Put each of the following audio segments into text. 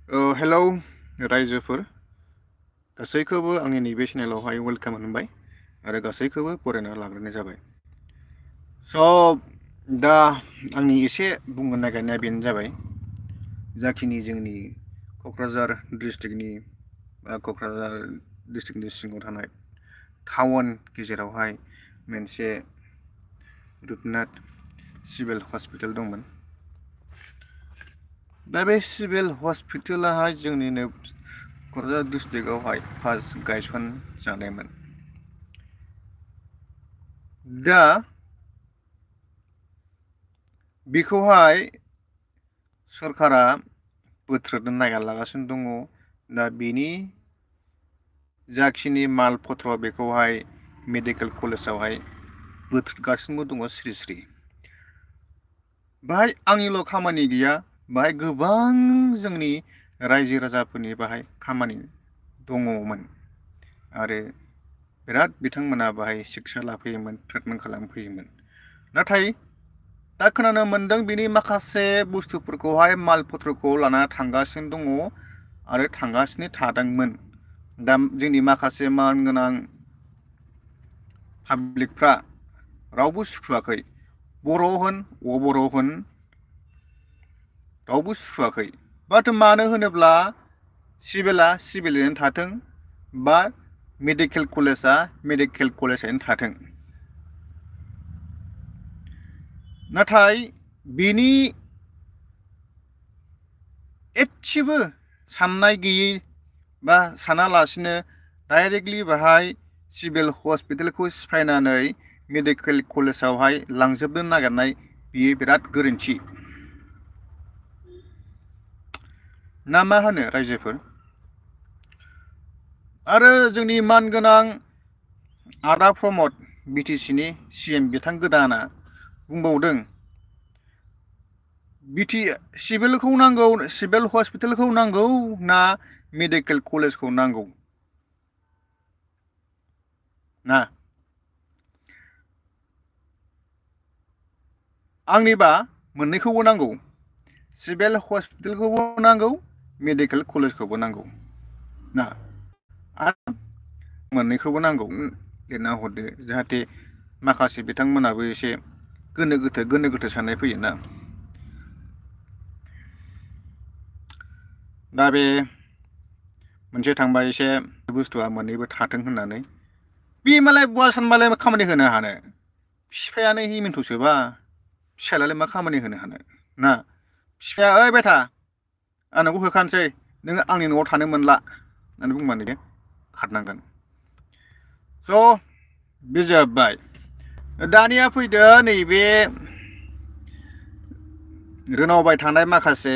Hello रायजोफोर गासैखौबो आंनि नैबे चेनेलावहाय वेलकाम होनबाय आरो गासैखौबो बरायना लाग्रोनाय जाबाय। दा आंनि एसे बुंनो नागिरनाया बेनो जाबाय जाखिनि जोंनि क'क्राझार डिस्ट्रिक्टनि बा क'क्राझार डिस्ट्रिक्टनि सिङाव थानाय टाउन गेजेरावहाय मोनसे रुपनाथ सिभिल हस्पिटाल दंमोन। दा बे सिभिल हस्पिटालाहाय जोंनिनो क'क्राझार डिस्ट्रिक्टआवहाय फार्स्ट गायसनजानायमोन। दा बेखौहाय सरकारा बोथ्रोदनो नागिरलागासिनो दङ। दा बेनि जाखिनि माल पत्र बेखौहाय मेडिकेल कलेजावहाय बोथ्रोदगासिनो दङ स्रि स्रि। बाहाय आंनिल' खामानि गैया, बाहाय गोबां जोंनि रायजो राजाफोरनि बाहाय खामानि दङमोन आरो बिराद बिथांमोना बाहाय सिकित्सा लाफैयोमोन, ट्रिटमेन्ट खालामफैयोमोन। नाथाय दा खोनानो मोन्दों बिनि माखासे बुस्थुफोरखौहाय माल पत्रखौ लाना थांगासिनो दङ आरो थांगासिनो थादोंमोन। दा जोंनि माखासे मानगोनां पाब्लिकफ्रा रावबो सुखुवाखै, बर' होन अबर' होन रावबो सुखुवाखै। बाट मानो होनोब्ला सिभिला सिभिलैनो थाथों बा मेडिकेल कलेजा मेडिकेल कलेजैनो थाथों। नाथाय बिनि एसेबो साननाय गैयै बा सानालासिनो डाइरेक्टलि बाहाय सिभिल हस्पिटालखौ सिफायनानै मेडिकेल कलेजावहाय लांजोबनो नागिरनाय बियो बिराद गोरोन्थि। ना मा होनो रायजोफोर? आरो जोंनि मानगोनां आदा प्रमद बिटिसिनि CM बिथां गोदाना बुंबावदों सिभिलखौ नांगौ, सिभिल हस्पिटालखौ नांगौ ना मेडिकेल कलेजखौ नांगौ ना? आंनिबा मोननैखौबो नांगौ, सिभिल हस्पिटालखौबो नांगौ, मेडिकेल कलेजखौबो नांगौ ना। आरो मोननैखौबो नांगौ लिरना हरदो जाहाथे माखासे बिथांमोनाबो एसे गोनो गोथो साननाय फैयोना। दा बे मोनसे थांबा एसे बुस्थुआ मोननैबो थाथों होननानै बे मालाय बुवा सानबालाय मा खामानि होनो हानो? बिफायानो हिमेन्थ'सोबा फिसालायालाय मा खामानि होनो हानो ना? बिफाया ओइ बेटा आं नोंखौ होखानोसै, नोङो आंनि न'आव थानो मोनला होननानै बुंबानो बे खारनांगोन। बे जोब्बाय। दानिया फैदो नैबे रोनावबाय थानाय माखासे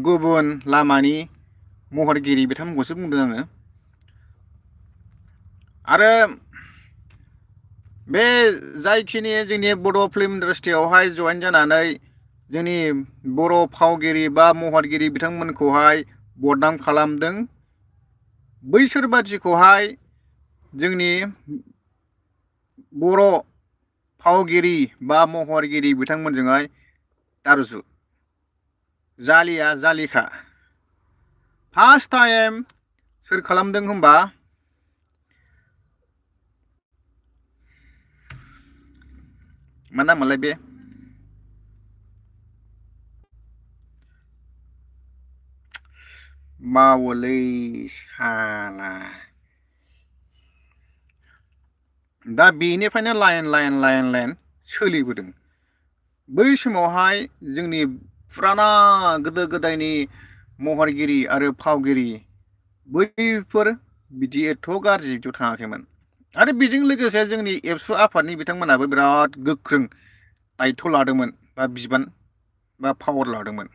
गुबुन लामानि महरगिरि बिथांमोनखौसो बुंदों आङो। आरो बे जायखिनि जोंनि बड' फिल्म इन्डास्ट्रियावहाय जयेन जानानै जोंनि बर' फावगिरि बा महरगिरि बिथांमोनखौहाय बदनाम खालामदों, बैसोर बादिखौहाय जोंनि बर' फावगिरि बा महरगिरि बिथांमोनजोंहाय दारुजु। जालिया जालिखा। फार्स्ट टाइम सोर खालामदों होनबा मा नाममोनलाय बे मावोलै साला। दा बेनिफ्रायनो लाइन सोलिबोदों। बै समावहाय जोंनि फुराना गोदो गोदायनि महरगिरि आरो फावगिरि बैफोर बिदि एथ' गाज्रि बिदियाव थाङाखैमोन। आरो बेजों लोगोसे जोंनि एबसु आफादनि बिथांमोनाबो बिराद गोख्रों दायथ' लादोंमोन बा बिबान बा पावार लादोंमोन।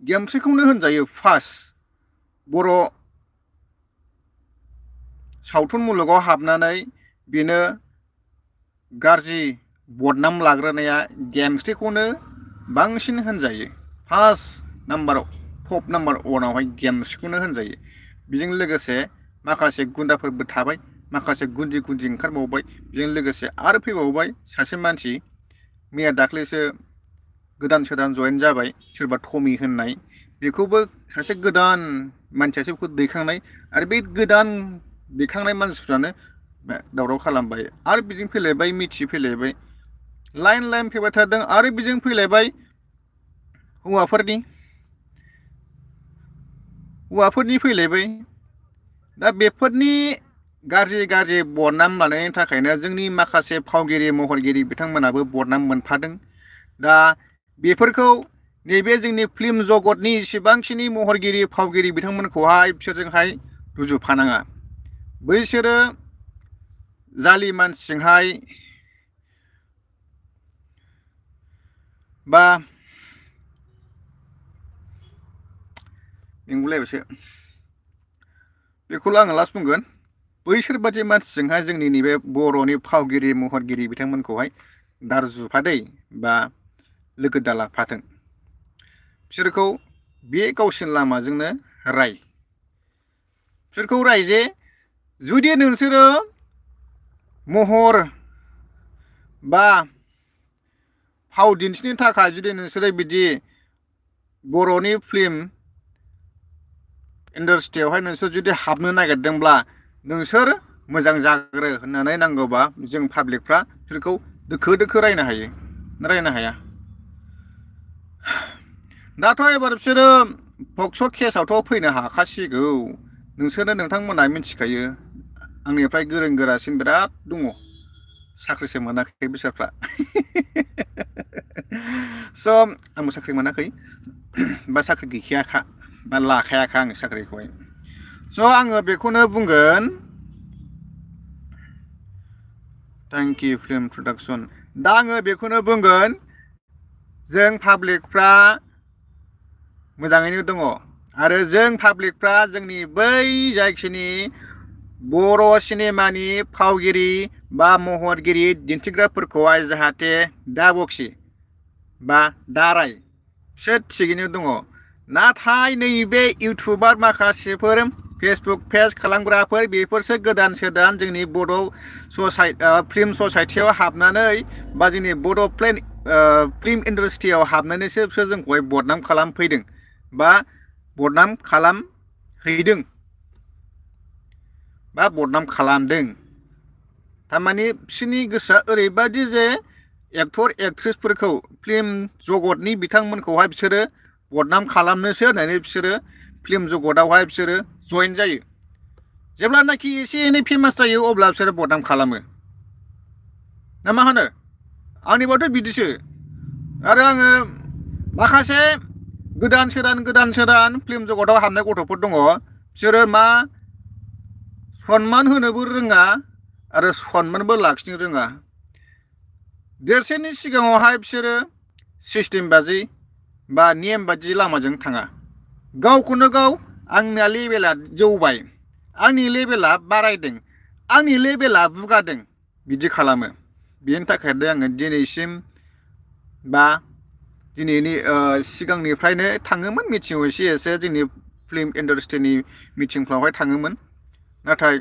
गेमस्रिखौनो होनजायो फार्स्ट बर' सावथुन मुलुगाव हाबनानै बेनो गाज्रि बदनाम लाग्रोनाया गेमस्रिखौनो बांसिन होनजायो। फार्स्ट नाम्बाराव टप नाम्बार 1आवहाय गेमस्रिखौनो होनजायो। बेजों लोगोसे माखासे गुन्दाफोरबो थाबाय माखासे गुन्दि ओंखारबावबाय बेजों लोगोसे आरो फैबावबाय सासे मानसि मैया दाख्लैसो गोदान जयेन जाबाय सोरबा टमी होननाय बेखौबो सासे गोदान मानसियासो बेखौ दैखांनाय आरो बे गोदान दैखांनाय मानसिफ्रानो दावराव खालामबाय आरो बेजों फैलायबाय मिथि फैलायबाय लाइन फैबाय थादों आरो बेजों फैलायबाय हौवाफोरनि फैलायबाय दा बेफोरनि गाज्रि बदनाम लानायनि थाखायनो जोंनि माखासे फावगिरि महरगिरि बिथांमोनाबो बदनाम मोनफादों दा बेफोरखौ नैबे जोंनि फिल्म जगतनि जेसेबांखिनि महरगिरि फावगिरि बिथांमोनखौहाय बिसोरजोंहाय रुजुफानाङा बैसोरो जालि मानसिजोंहाय बा मेंगुलायबायसो बेखौल' आङो लास्ट बुंगोन बैसोर बादि मानसिजोंहाय जोंनि नैबे बर'नि फावगिरि महरगिरि बिथांमोनखौहाय दारजुफादै बा लोगो दालाफाथों बिसोरखौ बे गावसोरनि लामाजोंनो बिसोरखौ राय जे जुदि नोंसोरो महर बा फाव दिन्थिनो थाखाय जुदि नोंसोरो बिदि बर'नि फिल्म इन्डास्ट्रियावहाय नोंसोर जुदि हाबनो नागिरदोंब्ला नोंसोर मोजां जाग्रो होननानै नांगौबा जों पाब्लिकफ्रा बिसोरखौ दोखो रायनो हायो रायनो हाया दाथ' एबार बिसोरो पक्स' केसावथ' फैनो हाखासिगौ नोंथांमोना मिथिखायो आंनिफ्राय गोरों गोरासिन बिराद दङ साख्रिसो मोनाखै बिसोरफ्रा स' आंबो साख्रि मोनाखै बा साख्रि गैखायाखा बा लाखायाखा आं साख्रिखौहाय स' आङो बेखौनो बुंगोन थेंक इउ फिल्म प्रडाक्सन दा आङो बेखौनो बुंगोन जों पाब्लिकफ्रा मोजाङैनो दङ आरो जों पाब्लिकफ्रा जोंनि बै जायखिनि बर' सिनेमानि फावगिरि बा महरगिरि दिन्थिग्राफोरखौहाय जाहाथे दा बखि बा दाराय बिसोर थिगैनो दङ नाथाय नैबे इउटुबार माखासेफोर फेसबुक पेज खालामग्राफोर बेफोरसो गोदान जोंनि बर' फिल्म ससाइटियाव हाबनानै बा जोंनि बर' फिल्म इन्डास्ट्रियाव हाबनानैसो बिसोर जोंखौहाय बदनाम खालामफैदों बा बदनाम खालामहैदों बा बदनाम खालामदों थारमाने बिसोरनि गोसोआ ओरैबादि जे एक्टर एक्ट्रेसफोरखौ फिल्म जगतनि बिथांमोनखौहाय बिसोरो बदनाम खालामनोसो होननानै बिसोरो फिल्म जगतआवहाय बिसोरो जयेन जायो जेब्लानाखि एसे एनै फेमास जायो अब्ला बिसोरो बदनाम खालामो ना मा होनो आंनिबाथ' बिदिसो आरो आङो माखासे गोदान फिल्म जगतआव हाबनाय गथ'फोर दङ बिसोरो मा सनमान होनोबो रोङा आरो सनमानबो लाखिनो रोङा देरसिननि सिगाङावहाय बिसोरो सिस्टेम बादि बा नेम बादि लामाजों थाङा गावखौनो गाव आंना लेभेला जौबाय आंनि लेभेला बारायदों आंनि लेभेला बुगादों बिदि खालामो बेनि थाखायनो आङो दिनैसिम बा दिनैनि सिगांनिफ्रायनो थाङोमोन मिटिङाव एसे जोंनि फिल्म इन्डास्ट्रिनि मिटिंफ्रावहाय थाङोमोन नाथाय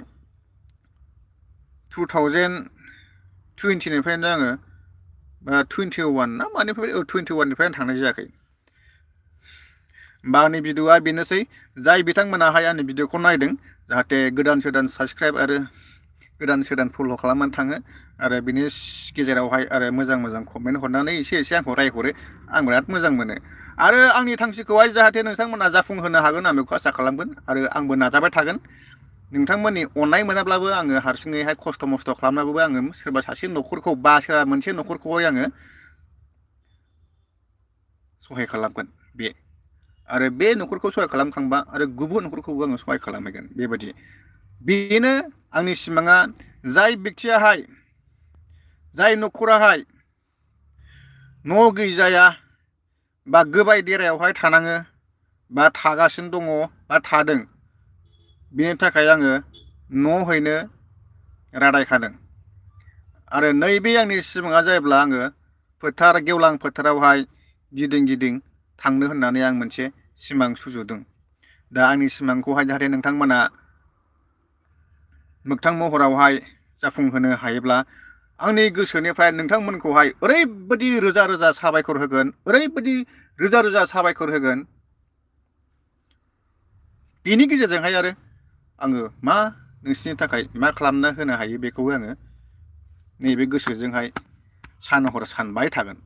2020निफ्रायनो आङो बा 21 ना मानिफ्राय 21निफ्रायनो थांनाय जायाखै बा आंनि भिडिअआ बेनोसै जाय बिथांमोनाहाय आंनि भिडिअखौ नायदों जाहाथे गोदान साबसक्राइब आरो गोदान फल' खालामनानै थाङो आरो बिनि गेजेरावहाय आरो मोजां कमेन्ट हरनानै एसे आंखौ रायहरो आं बिराद मोजां मोनो आरो आंनि थांखिखौहाय जाहाथे नोंथांमोना जाफुंहोनो हागोन आं बेखौ आसा खालामगोन आरो आंबो नाजाबाय थागोन नोंथांमोननि अननाय मोनाब्लाबो आङो हारसिङैहाय खस्थ' मस्थ' खालामनाबो आङो सोरबा सासे न'खरखौ बा सोरबा मोनसे न'खरखौहाय आङो सहाय खालामगोन बे आरो बे न'खरखौ सहाय खालामखांबा आरो गुबुन न'खरखौबो आङो सहाय खालामहैगोन बेबायदि बेनो आंनि सिमाङा जाय बेक्तियाहाय जाय न'खराहाय न' गैजाया बा गोबाय देरायावहाय थानाङो बा थागासिनो दङ बा थादों बेनि थाखाय आङो न' हैनो रादाय खादों आरो नैबे आंनि सिमाङा जायोब्ला आङो गेवलां फोथारावहाय गिदिं थांनो होननानै आं मोनसे सिमां सुजुदों दा आंनि सिमांखौहाय जाहाथे नोंथांमोना मोगथां महरावहाय जाफुंहोनो हायोब्ला आंनि गोसोनिफ्राय नोंथांमोनखौहाय ओरैबायदि रोजा रोजा साबायखर होगोन, ओरैबायदि रोजा रोजा साबायखर होगोन। बेनि गेजेरजोंहाय आरो आङो मा नोंसिनि थाखाय मा खालामना होनो हायो बेखौबो आङो नैबे गोसोजोंहाय सान हर सानबाय थागोन।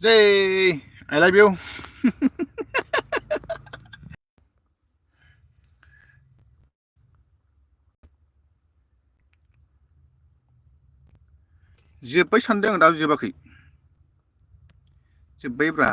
जै आइ लाभ इउ। जोब्बाय सानदों आं, दाबो जोबाखै। जोब्बायब्रा।